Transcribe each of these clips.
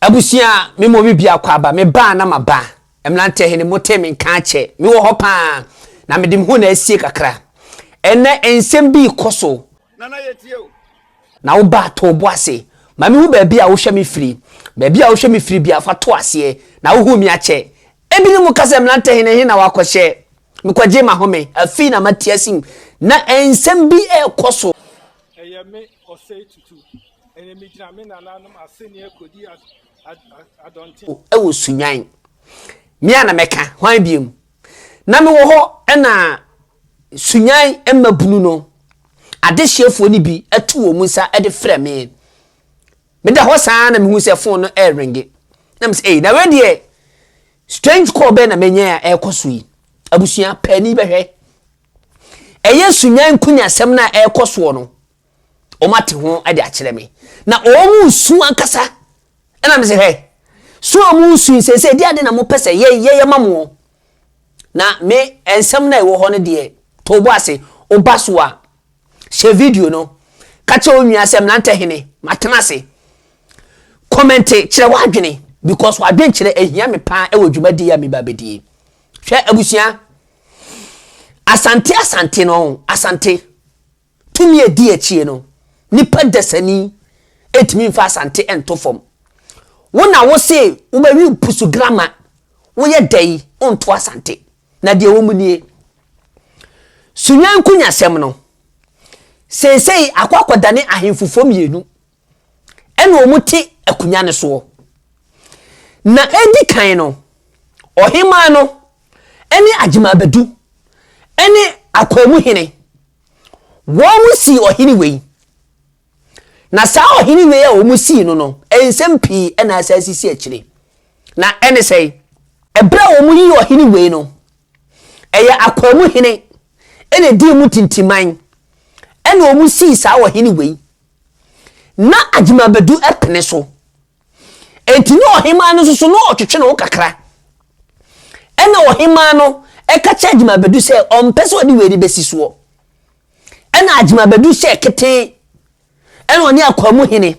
Abusua me ma obi biako aba, me ba na maba. Mmeranteɛ hene motee me nka akyɛ, mewɔ hɔ paa, na mede me ho na asie kakra. Ɛnnɛ nsɛm bi rekɔ so. Nana yɛtie o. Na wo ba, to wo bo ase ma mehu baabi a wohwɛ me firi. Baabi a wohwɛ me firi biara, fa to aseɛ, na wohuu me akyɛ. Ebinom ka sɛ, Mmerante hene, he na woakɔhyɛ? Mekɔgyee m'ahome, afei na mate asim. Na nsɛm bi rekɔ so. Ɛyɛ me Osei Tutu. Ɛnɛ megyina me nananom asɛnniɛ kɔdi adɔnten. Wɔ Sunyani. Me a na mɛka, hwan biom? Na mewɔ hɔ na Sunyani mmabunu no, adehyeɛfoɔ no bi to wɔn nsa de frɛ me. Meda hɔ saa na mehu sɛ phone no ɛreringe. Na mesɛ, ei, na wei deɛ strange call bɛn na manya a ɛrekɔ so yi? Abusua, paani bɛhwɛ. Ɛyɛ Sunyani nkunyasɛm no a ɛrekɔ soɔ no, wɔate ho de akyerɛ me. Na wɔn resu ankasa. Ɛna mesɛ, hwɛ, su a wɔresu yi, seesei deɛ ade na mopɛ sɛ yɛyɛ ma moɔ? Na me nsɛm no a ɛwɔ hɔ no deɛ, to wo bo ase, woba so a, hyɛ video no, ka kyerɛ wo nua sɛ mmerantɛ hene, matena ase. Kɔmɛnte kyerɛ w'adwene because w'adwenkyerɛ ahia me paa wɔ dwumadie a meba abɛdie. Hwɛ abusua, Asante Asante no, Asante, tumi a ɛdi akyie no, nipa dasani ɛtumi mfa Asante nto fam. Wo na wo se wobɛwe pusugrama, woyɛ dɛn wonto Asante. Na deɛ ɛwɔ mu nie, Sunyani nkunyasɛm no, seesei akɔ akɔdane ahemfofoɔ mmienu ɛna wɔn te akunya no soɔ. Na ɛdi kan no, ɔhemaa no ɛne Agyemabadu ɛne Akwamu hene, wɔn sii ɔhene wei. Na saa ɔhene wei a wɔn sii no no, nsɛm pii ɛna asa asisi akyire. Na ɛne sɛe, ɛberɛ a wɔn yii ɔhene wei no, ɛyɛ Akwamu hene ɛna ɛdii mu tintiman ɛna wɔn sii saa ɔhene wei. Na Agyemabadu pene so. Enti na ɔhemaa no nso so na ɔtwetwe ne ho kakra. Ɛna ɔhemaa no ɛka kyerɛ Agyemabadu sɛ ɔmpɛ sɛ ɔde wei no bɛsi soɔ. Ɛna Agyemabadu hyɛɛ ketee ɛna ɔne Akwamu hene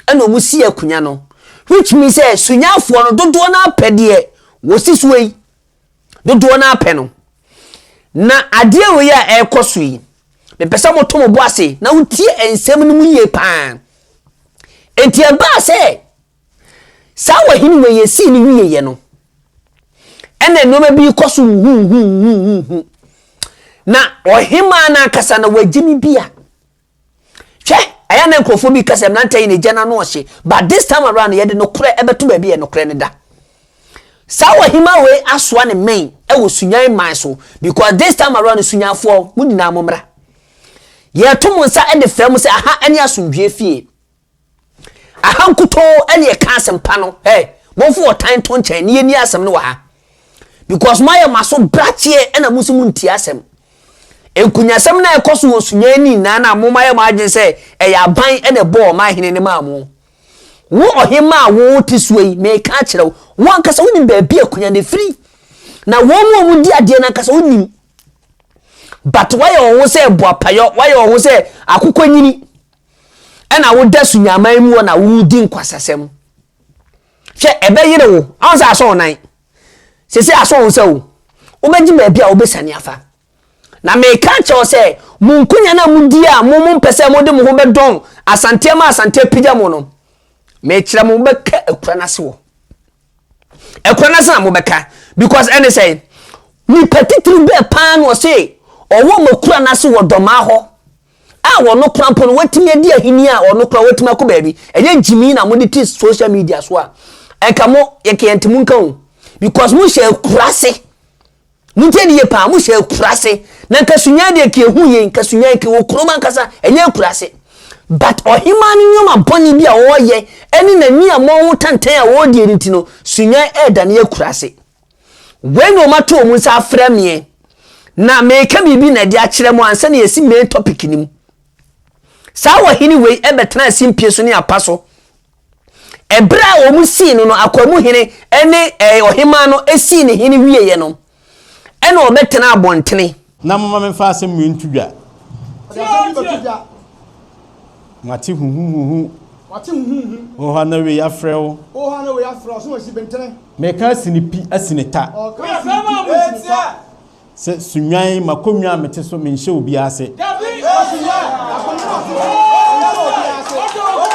ɛna wɔn sii akunya no. Which means sɛ Sunyafoɔ no dodoɔ no ara pɛ deɛ wɔsi soɔ yi. Dodoɔ no ara pɛ no. Na adeɛ wei a ɛrekɔ so yi, mepɛ sɛ moto mo bo ase na wotie nsɛm no mu yie paa. Enti ɛbaa sɛ saa wahini wei yɛsii no wieɛ no, ɛna nneɛma bi kɔ so huhuhuhuhu. Na ɔhemaa no ankasa na wagye me bi a Hwɛ, ɛyɛ a na nkurɔfoɔ bi ka sɛ mmeranteɛ yi na egya no ano ɔhye, but this time around yɛde nokorɛ ɛbɛto baabi a nokorɛ no da. Saa ɔhemaa wei asoa ne mmɛn ɛwɔ Sunyan man so because this time around Sunyanfoɔ mo nyinaa mo mmra. Yɛto mo nsa de frɛ mo sɛ aha ɛne asomdwoeɛ fie. Aha nkutoo ɛne ɛka asɛmpa no. Hey, momfo ɔtan nto nkyɛn ne yɛnni asɛm no wɔ ha. Because moayɛ mo aso brakyeɛ ɛna mo nso montie asɛm. Nkunyasɛm no a ɛkɔ so wɔ Sunyani ne nyinaa no a momayɛ mo adwene sɛ ɛyɛ aban ɛna ɛbɔɔ ɔman hene no maa mo. Wo ɔhemmaa a wote soɔ yi, meka akyerɛ wo, wo ankasa wonim baabi a kunya no firi. Na wɔn mu a wɔdi adeɛ no ankasa wonim. But woayɛ wɔn ho sɛ boapayɔ, woayɛ wɔn ho sɛ akokɔnyini. Ɛna woda sunyaman mu hɔ na woredi nkwasasɛm. Hwɛ, ɛbɛyere wo. Ahun sɛ asɔ wo nan. Sese asɔ wo nsa o. Wobɛgye baabi a wobɛsiane afa. Na meka akyerɛ wo sɛ, mo nkonya no a modi a mo mompɛ sɛ mode mo ho bɛdɔn Asante ama Asante apagya mo no, mekyerɛ mo mobɛka akura no ase wɔ. Akura no ase na mobɛka. Because ɛne sɛ, nipa titiri bɛɛ paa na ɔse ɔwɔ mo akura no ase wɔ dɔmaa hɔ. a wɔno kora mpo no watumi adi ahenni a ɔno kora watumi akɔ baabi ɛnyɛ gyimi na mode te social media so a ɛnka mo yɛka yɛn te mo nka o because mo hyɛ akura ase mo ntie ne yie paa mo hyɛ akura ase na nka sunyan deɛ nka ehu yie nka sunyan nka wɔ kurom ankasa ɛnyɛ akura ase but ɔhemaa no nneɛma bɔne bi a ɔreyɛ ɛne n'ani a mo tantan a ɔredie no ti no sunyan ɛredane akura ase. Wei na wɔato wɔn nsa afrɛ meɛ. Na meka biribi na ɛde akyerɛ mo ansa na yɛsi main topic no mu. Saa ɔhene wei ɛbɛtena simpie so ne apa so. Ɛberɛ a wɔn sii no no, Akwamu hene ne ɛɛ ɔhemaa no sii ne hene wieɛ no, ɛna ɔbɛtena abɔntene. Na momma memfa asɛm wei nto dwa. Moate huhuhuhu. Wate huhuuhu. Wɔ hɔ a na wei afrɛ wo. Wɔ hɔ a na wei afrɛ wo sɛ wasi bentene. Meka asi ne pi asi ne ta. Ɔka asi ne pi asi ne ta. Sɛ Sunnwan, m'akonnwa a mete so, menhyɛ obiara ase. Sunnwan, akonnwa a ɔte so, ɔnhyɛ obiara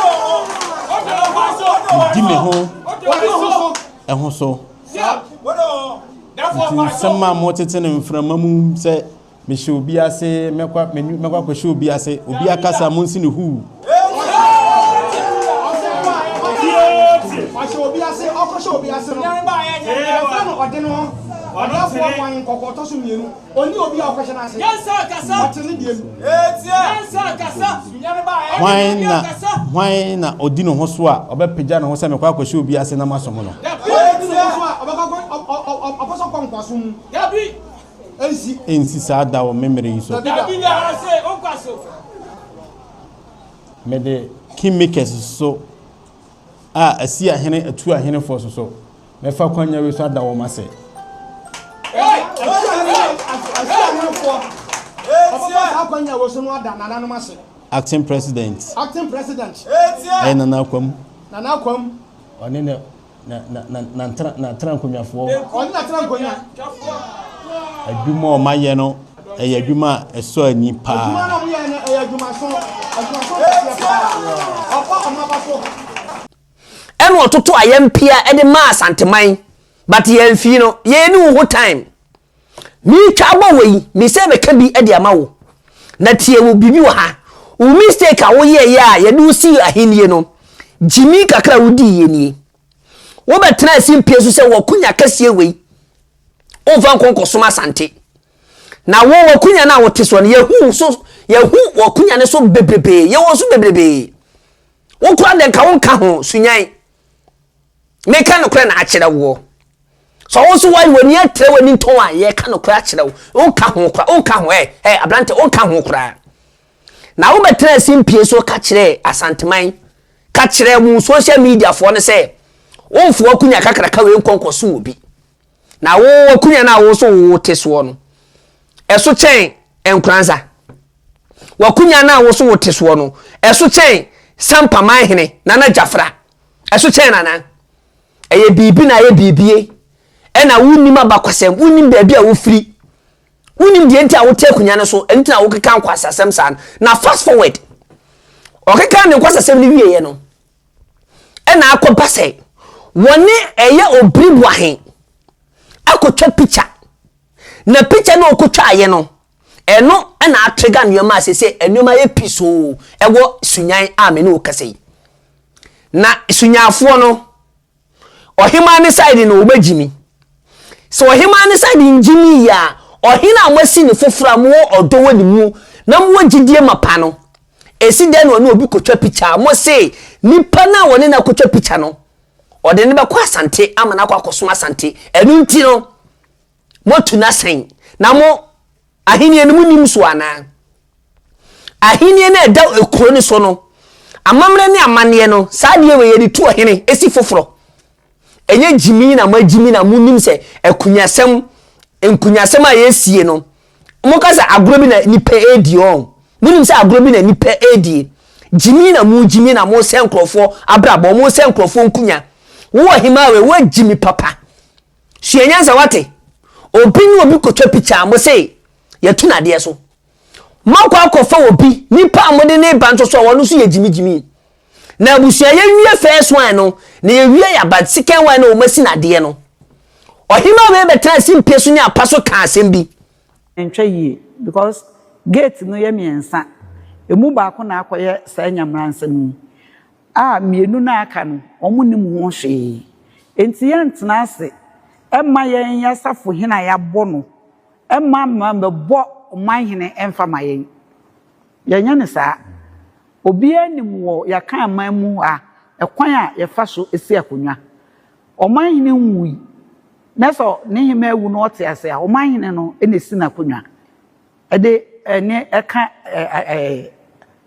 ase. Medi me ho Ɔdi ne ho so. ho so. Nti nsɛm a motete no mframa mu sɛ mehyɛ obi ase, mɛkɔ mɛkɔ akɔhyɛ obi ase, obi akasa monsi no huu. Ɔhyɛ obi ase, ɔkɔhyɛ obi ase no, yɛfrɛ no ɔde no ho. Ɔdafoɔ wan nkɔkɔ ɔtɔ so mmienu. Ɔnni obi a ɔkɔhyɛ no ase. Ɔte ne deɛ mu. Hwan na hwan na ɔdi ne ho so a ɔbɛpagya ne ho sɛ mekɔ akɔhyɛ obi ase na masom no? Ɔdi ne ho so a ɔbɛkɔ akɔ ɔpɛ sɛ ɔkɔ nkoasom mu. Ɛnsi. Ɛnsi saa da wɔ me mmerɛ yi so. Dabi da. Mede kingmakers so a asi ahene atu ahenefoɔ so so mɛfa kwanya wei so ada wɔn ase. Asi ahenefoɔ ɔbɛfa saa kwanya wei so no ada nananom ase. Acting president. Acting president. Ɛyɛ Nana Akwam. Nana Akwam. Ɔne ne na na na na na nkonnwafoɔ. Ɔne na tena nkonnwa. Adwuma a wɔayɛ no ɛyɛ adwuma a ɛsɔ ani paa. Adwuma no a wɔyɛ no ɛyɛ adwumaso adwumaso kɛseɛ paa. Ɔkɔ ɔmo aba so. Ɛna ɔtoto ayɛmpea de maa Asanteman but yɛn fii no yɛn ni wo ho time metwa abɔ wɔ yi mesɛ bɛka bi de ama wo na tie wo biribi wɔ ha wo mistake a woyɛɛyɛ a yɛde wo sii ahennie no gyimi kakra a wodii yɛ nie wobɛtena asi mpie so sɛ wɔkonya kɛseɛ wei womfa nkɔ nkɔsom Asante na wo wakunya no a wote soɔ no yɛhu so yɛhu wakunya no so bebrebee yɛwɔ so bebrebee wo kora deɛ nka wonka ho sunyan meka nokorɛ na akyerɛ woɔ sɛ wo nso w'ani atrɛ w'ani ntɔn a yɛka nokorɛ akyerɛ wo wonka ho kora wonka ho ɛ ɛ aberante wonka ho koraa na wobɛtena asi mpie so ka kyerɛ Asanteman ka kyerɛ mu social media foɔ no sɛ womfo wakunya kakraka wei nkɔ nkɔso wɔ bi na wo wakunya no a wo so wo te soɔ no ɛso kyɛn Nkoranza wakunya no a wo so wo te soɔ no ɛso kyɛn Sampaman hene Nana Gyafra ɛso kyɛn nana ɛyɛ biribi na ayɛ biribie ɛna wonim abakwasɛm wonim baabi a wofiri wonim deɛ nti a wote akonnwa no so ɛno nti na wokeka nkwasasɛm saa no na fast forward ɔkeka ne nkwasasɛm no wieɛ no ɛna akɔba sɛ wɔne ɛyɛ Obiri Boahen akɔtwa picture na picture no ɔkɔtwaeɛ no ɛno ɛna atrigger nneɛma a sɛ nneɛma yɛ pii so ɛwɔ Sunyan a me ne wo kasa yi na Sunyanfoɔ no ɔhemaa ne side no wɔbɛgyi mi sɛ ɔhemaa ne side ngyi mi yi a ɔhene a moasi ne foforɔ a mowɔ ɔdɔ wɔ ne mu na mowɔ gyidie mapa no ɛsi dɛn na ɔne obi kɔtwa picture a mo se nipa no a wɔne no akɔtwa picture no ɔde ne bɛkɔ Asante ama no akɔ akɔsom Asante ɛno nti no moatu no asɛn na mo ahenni no monim so anaa ahenni no ɛda ekuro no so no amammerɛ ne amanneɛ no saa deɛ wei yɛde tu ɔhene esi foforɔ ɛnyɛ gyimi na mo agyimi na monim sɛ akunyasɛm nkunyasɛm a yɛsie no mo ka sɛ agorɔ bi na nipa edi ɔn monim sɛ agorɔ bi na nipa edi gyimi na mo gyimi na mo sɛ nkurɔfoɔ abrabɔ mo sɛ nkurɔfoɔ nkunya wo ɔhemaa wei wo gyimi papa sua nyansa wate obi ne obi kɔtwa picture mo se yɛtu n'adeɛ so makɔ akɔfa obi nipa a mode ne ba nso so a wɔn nso yɛ gyimigyimi na abusua yɛwie first one no na yɛwie yaba second one no wɔn asi n'adeɛ no ɔhemaa wei bɛtena asi mpie so ne apa so ka asɛm bi. Ntwa yie because gate no yɛ mmiɛnsa emu baako na akɔyɛ saa nyamransɛm yi a mmienu no aka no wɔn nim ho hwee nti yɛntena ase ɛma yɛn yasafo hene a yɛabɔ no ɛma mma mbɛbɔ ɔman hene ɛmfa ma yɛn yɛnyɛ ne saa obiara nim wɔ yɛaka aman mu a ɛkwan a yɛfa so esi akonnwa ɔman hene nwui na sɛ ne hema awu na ɔte ase a ɔman hene no ɛna esi n'akonnwa ɛde ɛne ɛka ɛɛ ɛɛ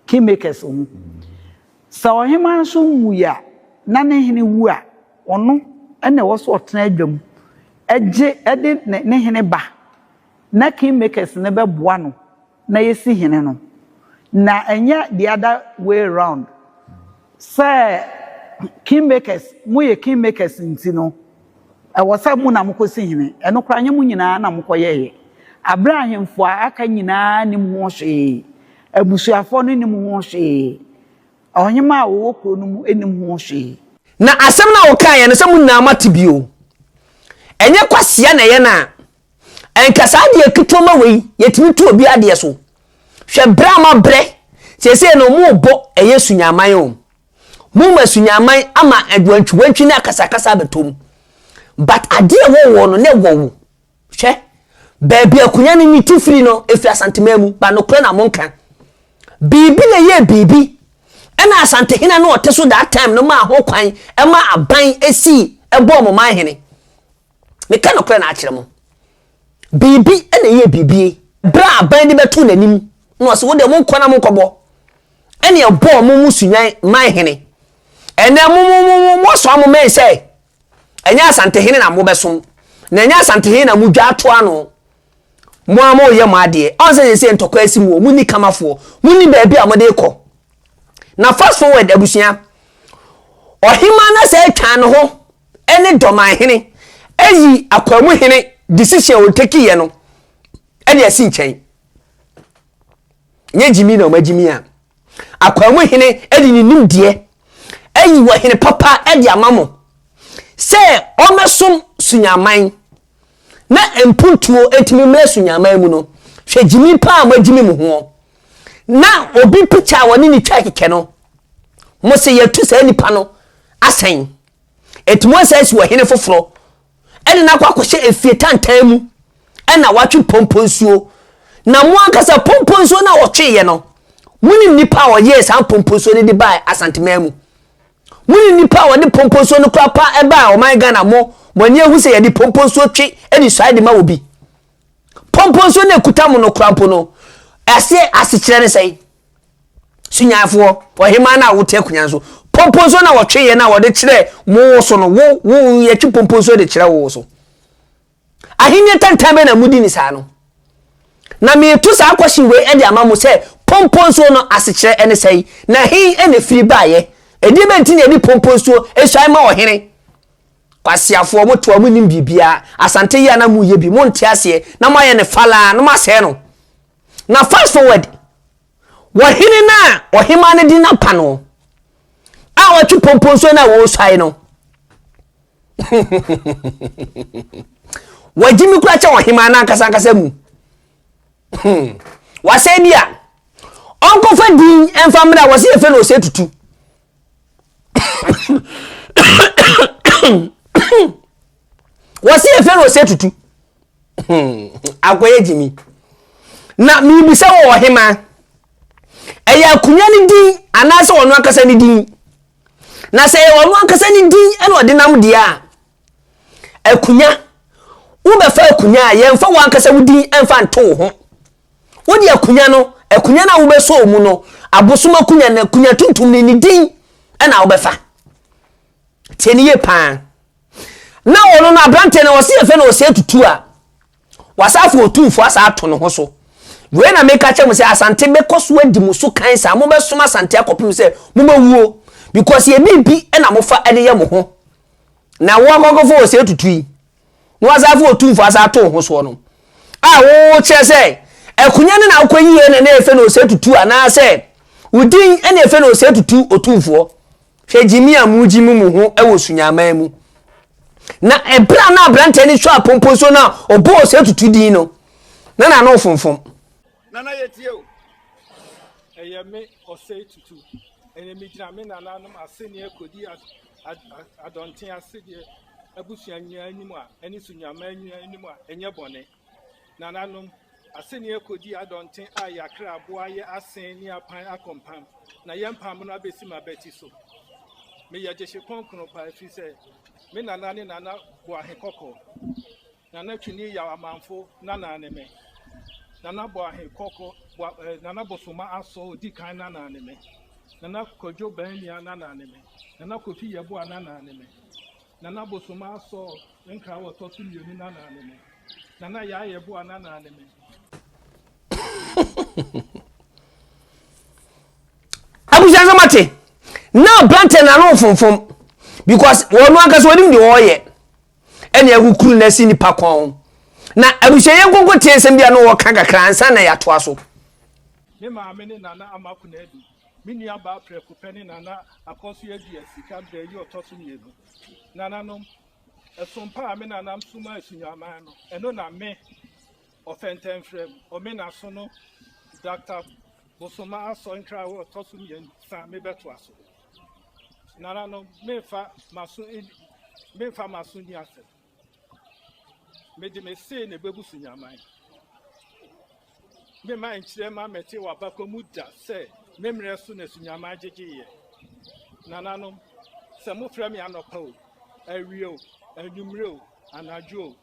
kingmakers ho sɛ ɔhema nso nwui a na ne hene wu a ɔno ɛna ɛwɔ so ɔtena adwam ɛgye ɛde ne ne hene ba na kingmakers no bɛboa no na yɛsi hene no na ɛnyɛ the other way round. Sɛ kingmakers, moyɛ kingmakers nti no, ɛwɔ sɛ mo na mokɔsi hene. Ɛno koraa, nyɛ mo nyinaa na mokɔyɛeɛ. Aberɛ a ahemfo a aka nyinaa nnim ho hwee, abusuafoɔ no nnim ho hwee, ɔhemaa a ɔwɔ kuro no mu nnim ho hwee. Na asɛm no a wɔkaeɛ no, sɛ mo nyinaa moate bio. Ɛnyɛ kwasea na ɛyɛ no a, ɛnka saa adeɛ ketewa ma wei, yɛtumi tu obi adeɛ so. Hwɛ berɛ a moabrɛ, seesei no morebɔ ɛyɛ sunyaman o. Moma sunyaman ama wantwiwantwi ne akasakasa abɛtɔ mu. But adeɛ ɛwɔ wɔ no na ɛwɔ wo. Hwɛ, baabi akonnwa no ne ti firi no, ɛfiri Asanteman mu, ba nokorɛ na monka. Biribi na ɛyɛɛ biribi, ɛna Asantehene no ɔte so that time no maa ho kwan ɛma aban ɛsii ɛbɔɔ mo man hene. Meka nokorɛ na akyerɛ mo. Biribi na ɛyɛɛ biribi. Berɛ a aban de bɛtoo n'anim na ɔse wo deɛ monkɔ na monkɔbɔ, ɛne ɛbɔɔ mo mo Sunyan man hene. Ɛnɛ mo mo mo mo asɔ mo mɛn sɛ Ɛnyɛ Asantehene na mobɛsom, na ɛnyɛ Asantehene na modwa ato ano. Mo ara moreyɛ mo adeɛ. Ɔn sɛ seesei ntɔkwa asi mu o, monni kamafoɔ, monni baabi a mode rekɔ. Na fast forward abusua, ɔhemaa no sɛ atwa ne ho ne dɔmanhene ayi akwamuhene decision a ɔtakiiɛ no de asi nkyɛn. Nyɛ gyimi na ɔmagyimi a. Akwaamu hene de ne nimdeɛ ayi ɔhene papa de ama mo sɛ ɔmmɛsom Sunyaman na mpuntuo ntumi mmra Sunyaman mu no, hwɛ gyimi paa a moagyimi mo hoɔ. Na obi pikya a wɔne ne twa kɛkɛ no, mo se yɛatu saa nipa no asɛn. Enti moasan asi ɔhene foforɔ de no akɔ akɔhyɛ efie tantan mu ɛna watwe pɔmpɔ nsuo. Na mo ankasa pɔmpɔ nsuo no a wɔtweeɛ no, monim nipa a ɔyɛɛ saa pɔmpɔ nsuo no de baa Asanteman mu? Monim nipa a ɔde pɔmpɔ nsuo no kora pa ɛbaa ɔman Ghana mo mo ani ahu sɛ yɛde pɔmpɔ nsuo twe de suae de ma obi? Pɔmpɔ nsuo no ekuta mo no kora mpo no, aseɛ asekyerɛ ne sɛn? Sunyanfoɔ, ɔhemaa no a wote akonnwa so, pompo nso na wɔtweeɛ no a wɔde kyerɛ mo wo so no, wo, wo, yɛtwe pompo nso de kyerɛ wo so. Ahenni tantan bɛ na mudi ne saa no. Na mereto saa question wei de ama mo sɛ pompo nsuo no asekyerɛ ne sɛn, na he na efiri baeɛ? Ɛdeɛ bɛn nti na yɛde pompo nsuo suae ma ɔhene? Kwasiafoɔ, mo toa, monnim biribiara. Asante yi a na moyɛ bi, monte aseɛ, na moayɛ no falaa, na moasɛe no. Na fast forward, wɔhene no a ɔhemaa no de no apa no a ɔtwe pɔmpɔ nsuo no a wɔresuae no wɔgye me kura kyɛ ɔhemaa no ankasa ankasa mu wasɛe bi a ɔnkɔfa din mfa mmerɛ a wɔse yɛfɛ no ɔsɛ tutu wɔse yɛfɛ no ɔsɛ tutu Hmm, akɔyɛ gyimi. Na miribisa wɔ ɔhema, ɛyɛ akonnwa no din anaasɛ ɔno ankasa ne din? Na sɛ ɛyɛ ɔno ankasa ne din ɛna ɔde nam deɛ a, akonnwa, wobɛfa akonnwa a yɛmfa wo ankasa wo din ɛmfa nto wo ho. Wode akonnwa no, akonnwa no a wobɛsɔ mu no, abosom akonnwa no, akonnwa tuntum no ne din ɛna wobɛfa. Tie ne yie paa. Na ɔno no aberanteɛ no ɔse yɛfɛ no ɔsɛ tutu a wasafo otumfoɔ asa ato ne ho so. Wei na meka kyerɛ mo sɛ Asante bɛkɔ so adi mo so kan saa mobɛsom Asante akɔpem sɛ mobɛwuo because yɛ biribi na mofa de yɛ mo ho. Na wo akɔkɔfo ɔsɛ tutu yi na wasafo otumfoɔ asa ato wo ho soɔ no a wokyerɛ sɛ akunya no na wokɔ yie na na yɛfɛ no ɔsɛ tutu anaasɛ wo din na yɛfɛ no ɔsɛ tutu otumfoɔ. Hwɛ gyimi a mogyimi mo ho wɔ sunyaman mu. Na ɛberɛ a na aberanteɛ no sɔ apompo so no a ɔbɔɔ sɛ tutu din no, na n'ano fomfom. Nana yɛtie o. Ɛyɛ me Osei Tutu. Ɛnɛ megyina me nananom aseni akodi adɔnten asedeɛ abusua nyinaa anim a ɛne Sunyaman nyinaa anim a ɛnyɛ bɔne. Nananom, aseni akodi adɔnten a yɛakra aboa yɛ asen ne apan akɔmpam na yɛn mpam no abɛsi m'abati so. Meyɛ gyehye kronkron paa ɛfiri sɛ me nana ne Nana Boahe Kɔkɔɔ. Nana Twene Yaw Amanfo nana ne me. Nana Boahe Kɔkɔ, Boa, eh, Nana Bosoma Asɔ odi kan nana ne me. Nana Kwadwo Baania nana ne me. Nana Kofi Yeboah nana ne me. Nana Bosoma Asɔ Nkra a ɔtɔ so mmienu nana ne me. Nana Yaa Yeboah nana ne me. Abusua sɛ mate na aberanteɛ no ano fomfom because wɔn ankasa wɔnim deɛ wɔreyɛ ɛna akukuru no asi nipa kɔn ho. Na abusua yɛn nkonko tie nsɛm bi a na wɔka kakra ansa na yɛatoa so. Me maame ne Nana Ama Konadu, me nua baa prɛko pɛ ne Nana Akɔso Adua Sika berɛ yi ɔtɔ so mmienu. Nananom, ɛsom pa a me nanam so maa Sunyaaman no, ɛno na me, Ɔfɛntɛnfrɛm, Ɔmenasono, Dɔkta Bosoma Asɔ Nkrawe ɔtɔ so mmiɛnsa mebɛtoa so. Nananom, memfa m'aso memfa m'aso nni asɛm. Mede me se na ɛbɛbu Sunyaman. Memma nkyerɛ ma mɛte w'abakɔ mu da sɛ me mmerɛ so na Sunyaman gyegyeeɛ. Nananom, sɛ mofrɛ me anɔpa o, awia o, anwummerɛ o, anadwo o,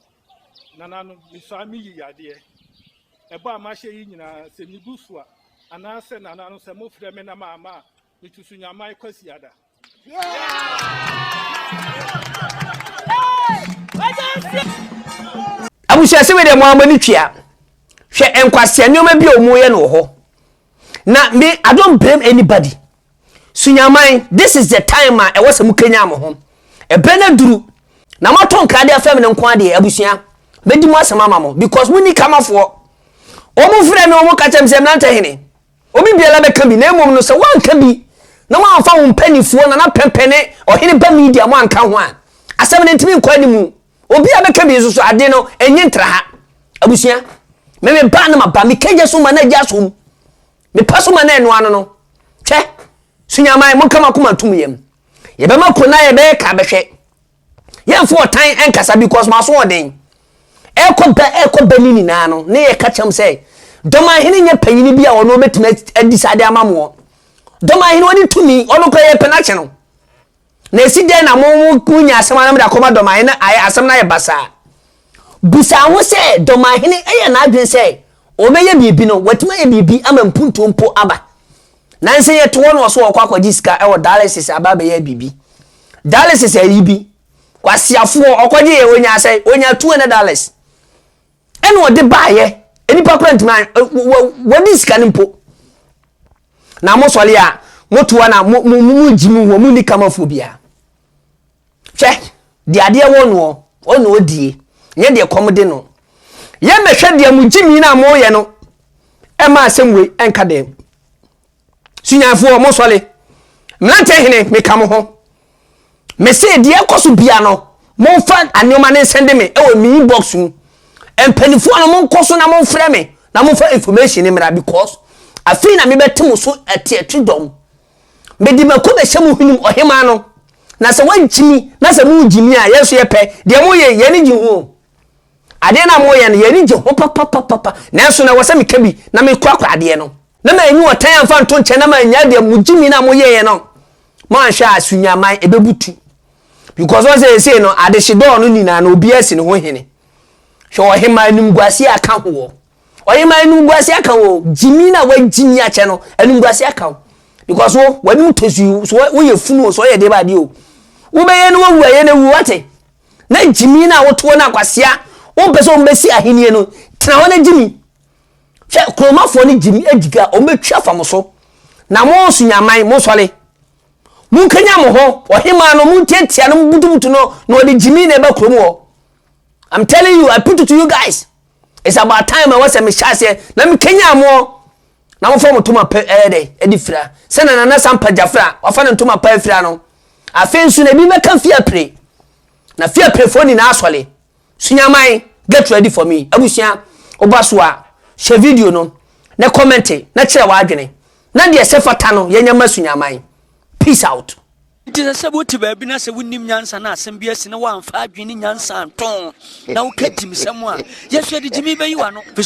nananom, mesɔre meyi yadeɛ. Ɛbɔ a mahyɛ yi nyinaa, sɛ mebu so a, anaasɛ nananom, sɛ mofrɛ me na mamma a, metu Sunyaman Kwasiada. Abusua sɛ wei deɛ mo ara mo ani twea. Hwɛ nkwasea nneɛma bi a wɔyɛ no wɔ hɔ. Na me, I don't blame anybody. Sunyaman, this is the time a ɛwɔ sɛ mo kenya mo ho. Ɛbrɛ no aduru. Na moato nkra de afɛm no nko adeɛ, abusua. Mɛdi mo asɛm ama mo because mo ni kamafoɔ. Wɔn frɛ me, wɔn ka kyerɛ me sɛ mmerante hene. Obi biara bɛka bi, na mmom no sɛ woanka bi na woamfa wo mpanimfoɔ, Nana Pɛmpɛ ne Ɔhene Ba Media mo anka ho a, asɛm no ntumi nkɔ animu. Obi a bɛka bi nso so ade no ɛnye ntra ha. Abusua, me me ba na maba, me kagya so ma na agya asom. Me pa so ma na ɛnoa no no. Hwɛ, Sunyaman, monka mo akoma ntom yam. Yɛbɛma ko na yɛbɛyɛ ka bɛhwɛ. Yɛmfa ɔtan nkasa because mo aso ɔden. Ɛkɔ bɛ ɛkɔ bɛ ne nyinaa no ne yɛka kyɛm sɛ dɔmahene nyɛ panyini bi a ɔno ɔbɛtumi adi saa de ama moɔ. Dɔmahene ɔne tumi ɔno kora yɛpɛ no akye no. Na ɛsi dɛn na mo mo nya asɛm anam de akɔma dɔmahene na ayɛ asɛm no ayɛ basaa. Bisa ho sɛ dɔmahene ɛyɛ n'adwene sɛ ɔbɛyɛ biribi no watumi ayɛ biribi ama mpuntuo mpo aba. Nansa yi ɛto hɔ na ɔso ɔkɔ akɔgye sika ɛwɔ dialysis aba abɛyɛ biribi. Dialysis ayi bi. Kwasiafoɔ ɔkɔgye yɛ onya sɛ onya $200. Ɛna ɔde baayɛ. Nipa kora ntumi wɔde sika no mpo. Na mo sɔre a motoa na mo mo mo gyi mo ho mo ni kamafoɔ biara. Hwɛ, deɛ adeɛ wɔ noɔ, ɔna ɔdie, nyɛ deɛ kɔm de no. Yɛmmɛhwɛ deɛ mo gyimi no a moyɛ no ɛma asɛm wei ɛnka dɛm. Sunyanfoɔ, monsɔre. Mmerante hene, meka mo ho. Mese deɛ ɛkɔ so bia no, momfa nneɛma no nsɛnde me ɛwɔ me inbox mu. Mpanimfoɔ no monkɔ so na momfrɛ me na momfa information no mmra because afei na mebɛte mo so atiatwi dɔm. Mede mako bɛhyɛ mo hwenem, ɔhemmaa no. Na sɛ woagyimi na sɛ moregyimi a, yɛn nso yɛpɛ. Deɛ moyɛ yi, yɛn ani gye ho o. Adeɛ no a moyɛ no, yɛn ani gye ho papapapapa. Nanso na ɛwɔ sɛ meka bi na mekorakora adeɛ no. Na manyi ɔtan amfa nto nkyɛn na mannyae deɛ mo gyimi no a moyɛeɛ no. Moanhwɛ a, Sunyaman, ɛbɛbutu. Because wɔn sɛ seesei no, adehye dɔɔ no nyinaa no, obiara si ne ho hene. Hwɛ ɔhemmaa animguaseɛ a aka ho wɔ. Ɔhemaa animguase aka wo gyimi na wagyimi akyɛ no animguase aka wo because wo w'anim tɔ su so woyɛ funu o so ɔyɛ deɛ baadeɛ o wobɛyɛ no wawu ayɛ no awu wate na gyimi na wotoɔ no akwasea wompɛ sɛ wɔbɛsi ahennie no tena hɔ na gyimi hwɛ kuromafoɔ no gyimi agyiga wɔbɛtwa afa mo so na mo sunyaman mo sɔre monkanya mo ho ɔhemaa no montiatia no butubutu no na ɔde gyimi na ɛba kurom hɔ I'm telling you I put it to you guys It's about time ɛwɔ sɛ mehyɛ aseɛ na mekanya mo na mofa mo ntoma pɛ ɛyɛ dɛ ɛde fira sɛ na Nana Sampa Gyafra wafa ne ntoma pa afira no. Afei nso na ebi bɛka Fiapre na Fiaprefoɔ nyinaa asɔre. Sunyaman get ready for me abusua woba so a hyɛ video no na kɔmɛnte na kyerɛ w'adwene na deɛ ɛsɛ fata no yɛnyɛ ma Sunyaman. Peace out. Nti sɛ sɛ wote baabi na sɛ wonnim nyansa na asɛm bi asi na woamfa adwene ne nyansa anto na woka gyimsɛm a, yɛhwɛ de gyimi bɛyi w'ano.